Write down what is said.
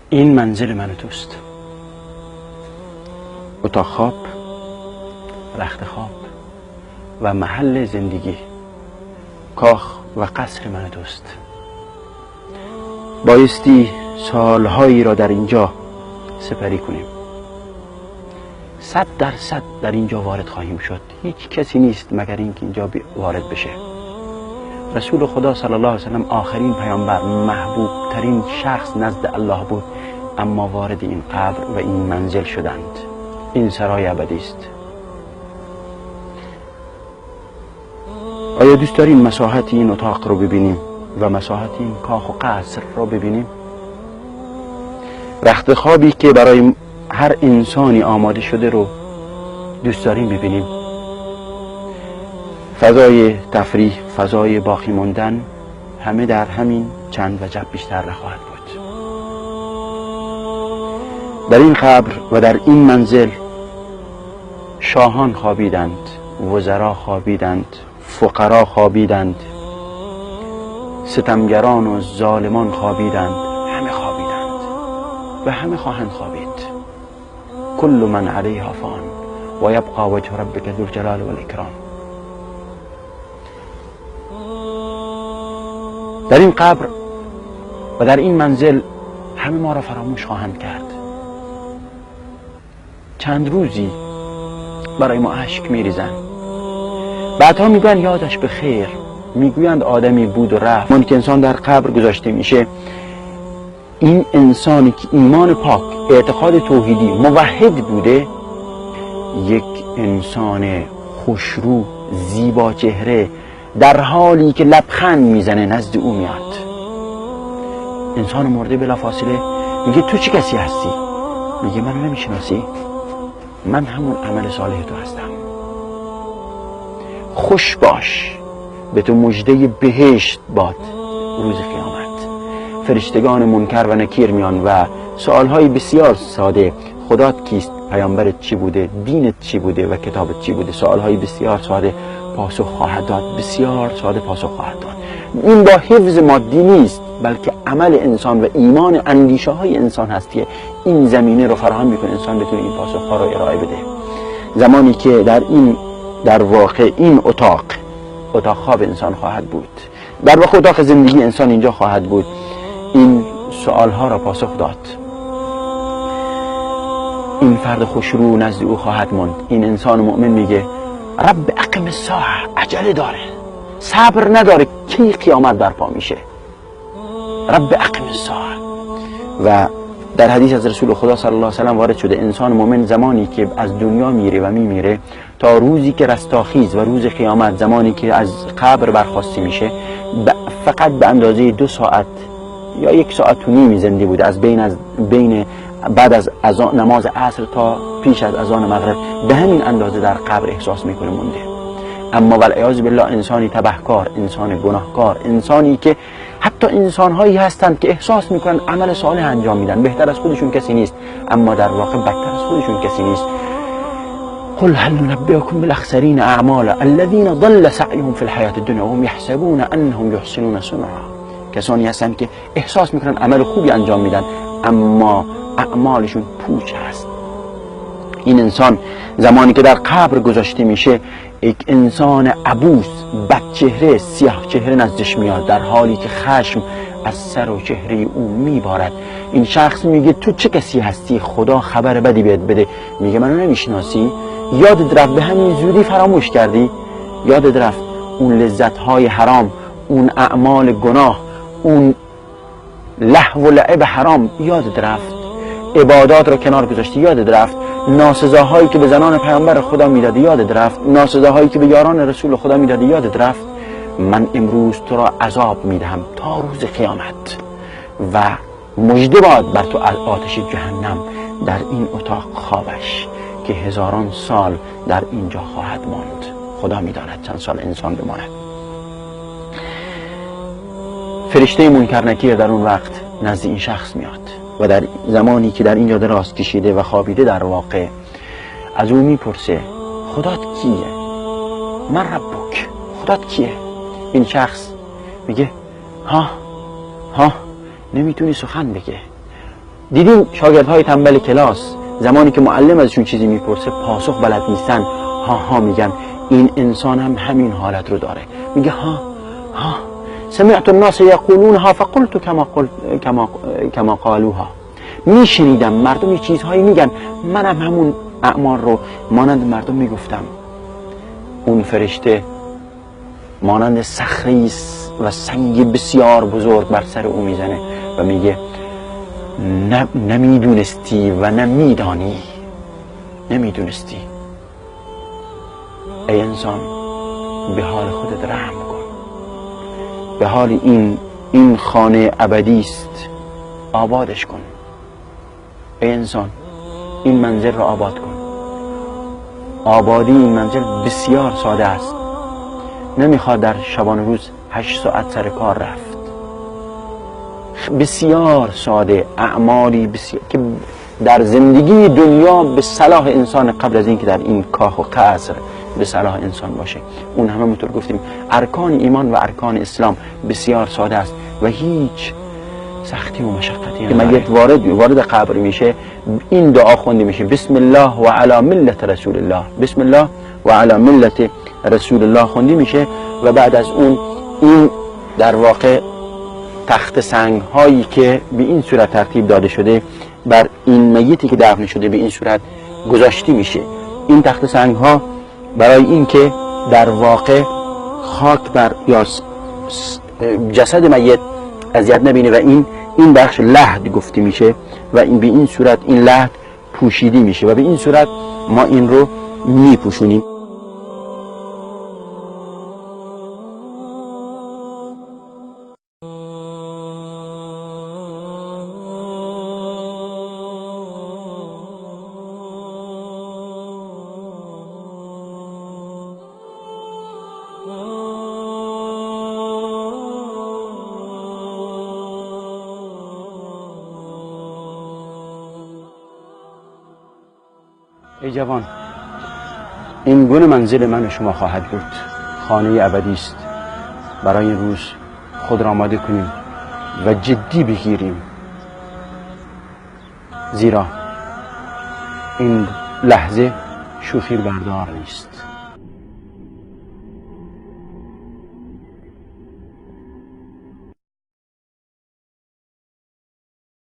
این منزل من و توست، اتاق خواب، رخت خواب و محل زندگی، کاخ و قصر من و توست. بایستی سالهایی را در اینجا سپری کنیم. 100% در اینجا وارد خواهیم شد. هیچ کسی نیست مگر اینکه اینجا وارد بشه. رسول خدا صلی الله علیه وسلم آخرین پیامبر، محبوب ترین شخص نزد الله بود، اما وارد این قبر و این منزل شدند. این سرای ابدی است. آیا دوست داریم مساحت این اتاق رو ببینیم و مساحت این کاخ و قصر رو ببینیم؟ رخت خوابی که برای هر انسانی آماده شده رو دوست داریم ببینیم؟ فضای تفریح، فضای باقی ماندن، همه در همین چند وجب بیشتر نخواهد بود. در این قبر و در این منزل شاهان خوابیدند، وزرا خوابیدند، فقرا خوابیدند، ستمگران و ظالمان خوابیدند، همه خوابیدند و همه خواهند خوابید. کل من علیها فان و یبقی وجه ربک ذو الجلال والاکرام. در این قبر و در این منزل همه ما را فراموش خواهند کرد. چند روزی برای ما اشک میریزند، بعدها میگویند یادش به خیر، میگویند آدمی بود و رفت. من که انسان در قبر گذاشته میشه، این انسانی که ایمان پاک، اعتقاد توحیدی، موحد بوده، یک انسان خوشرو، زیبا چهره، در حالی که لبخند میزنه نزد او میاد. انسان مرده بلافاصله میگه تو چه کسی هستی؟ میگه منو نمیشناسی؟ من همون عمل صالح تو هستم. خوش باش، به تو مژده بهشت باد روز قیامت. فرشتگان منکر و نکیر میان و سوالهای بسیار ساده، خدات کیست، پیامبرت چی بوده، دینت چی بوده و کتابت چی بوده، سوالهای بسیار ساده پاسخ خواهد داد، بسیار ساده پاسخ خواهد داد. این با حفظ مادی نیست، بلکه عمل انسان و ایمان، اندیشه های انسان هست که این زمینه رو فراهم میکنه انسان بتونه این پاسخ ها رو ارائه بده. زمانی که در این، در واقع این اتاق، اتاق خواب انسان خواهد بود، در واقع اتاق زندگی انسان اینجا خواهد بود، این سوال ها را پاسخ داد. این فرد خوشرو نزد او خواهد ماند. این انسان مؤمن میگه رب اقم الساعه، عجله داره، صبر نداره، کی قیامت برپا میشه؟ رب اقم الساعه. و در حدیث از رسول خدا صلی الله علیه و سلم وارد شده انسان مؤمن زمانی که از دنیا میره و میمیره تا روزی که رستاخیز و روز قیامت، زمانی که از قبر برخواسته میشه، فقط به اندازه 2 ساعت یا 1 ساعت و نیم زنده بوده، از بین بعد از نماز عصر تا پیش از اذان مغرب، به همین اندازه در قبر احساس میکنه مونده. اما والعیاذ بالله انسانی تبهکار، انسان گناهکار، انسانی که حتی انسانهایی هستند که احساس میکنن عمل صالح انجام میدن، بهتر از خودشون کسی نیست، اما در واقع بدتر از خودشون کسی نیست. قل هل ننبئكم بالاخسرین اعمالا الذين ضل سعيهم في الحیاة الدنيا وهم يحسبون انهم يحسنون صنعا. کسانی هستند که احساس میکنن عمل خوبی انجام میدن، اما اعمالشون پوچ هست. این انسان زمانی که در قبر گذاشته میشه، یک انسان عبوس، بدچهره، سیاه چهره نزدش میاد، در حالی که خشم از سر و چهره او میبارد. این شخص میگه تو چه کسی هستی؟ خدا خبر بدی بهت بده. میگه منو نمیشناسی؟ یادت رفت به همین زودی فراموش کردی؟ یادت رفت اون لذت‌های حرام، اون اعمال گناه، اون لهو و لعب حرام، یادت رفت؟ عبادات رو کنار گذاشتی، یادت رفت؟ ناسزاهایی که به زنان پیامبر خدا میدادی، یادت رفت؟ ناسزاهایی که به یاران رسول خدا میدادی، یادت رفت؟ من امروز تو را عذاب میدهم تا روز قیامت و مژده باد بر تو از آتش جهنم. در این اتاق خوابش که هزاران سال در اینجا خواهد ماند، خدا میداند چند سال انسان بماند. فرشته منکر نکیر در اون وقت نزد این شخص میاد و در زمانی که در اینجا دراز کشیده و خوابیده، در واقع از او میپرسه خدات کیه؟ من ربک، خدات کیه؟ این شخص میگه ها ها، نمیتونی سخن بگه. دیدیم شاگردهای تنبل کلاس زمانی که معلم ازشون چیزی میپرسه پاسخ بلد نیستن، ها ها میگن. این انسان هم همین حالت رو داره، میگه ها ها، سمعت الناس یقولونها فقلت کما قالوها. میشنیدم مردم یه چیزهایی میگن، منم همون اعمال رو مانند مردم میگفتم. اون فرشته مانند صخره و سنگ بسیار بزرگ بر سر او میزنه و میگه نمیدونستی و نمیدانی، نمیدونستی. ای انسان به حال خودت رحم کن، به حال این خانه ابدی است، آبادش کن. ای انسان این منزل را آباد کن. آبادی این منزل بسیار ساده است، نمیخواد در شبانه روز 8 ساعت سر کار رفت. بسیار ساده، اعمالی بسیار که در زندگی دنیا به صلاح انسان قبل از اینکه در این کاخ و قصر به صلاح انسان باشه. اون همه همونطور گفتیم ارکان ایمان و ارکان اسلام بسیار ساده است و هیچ سختی و مشقتی نداره. میت وارد قبر میشه، این دعا خونده میشه: بسم الله و علی ملت رسول الله، بسم الله و علی ملت رسول الله خونده میشه. و بعد از اون این در واقع تخت سنگ هایی که به این صورت ترتیب داده شده بر این میتی که دفن شده به این صورت گذاشته میشه. این تخت سنگ ها برای این که در واقع خاک بر یا جسد میت اذیت نبینه و این بخش لحد گفته میشه و این به این صورت این لحد پوشیده میشه و به این صورت ما این رو میپوشونیم. ای جوان، این گونه منزل من و شما خواهد بود، خانه ابدی است. برای این روز خود را آماده کنیم و جدی بگیریم، زیرا این لحظه شوخی بردار نیست.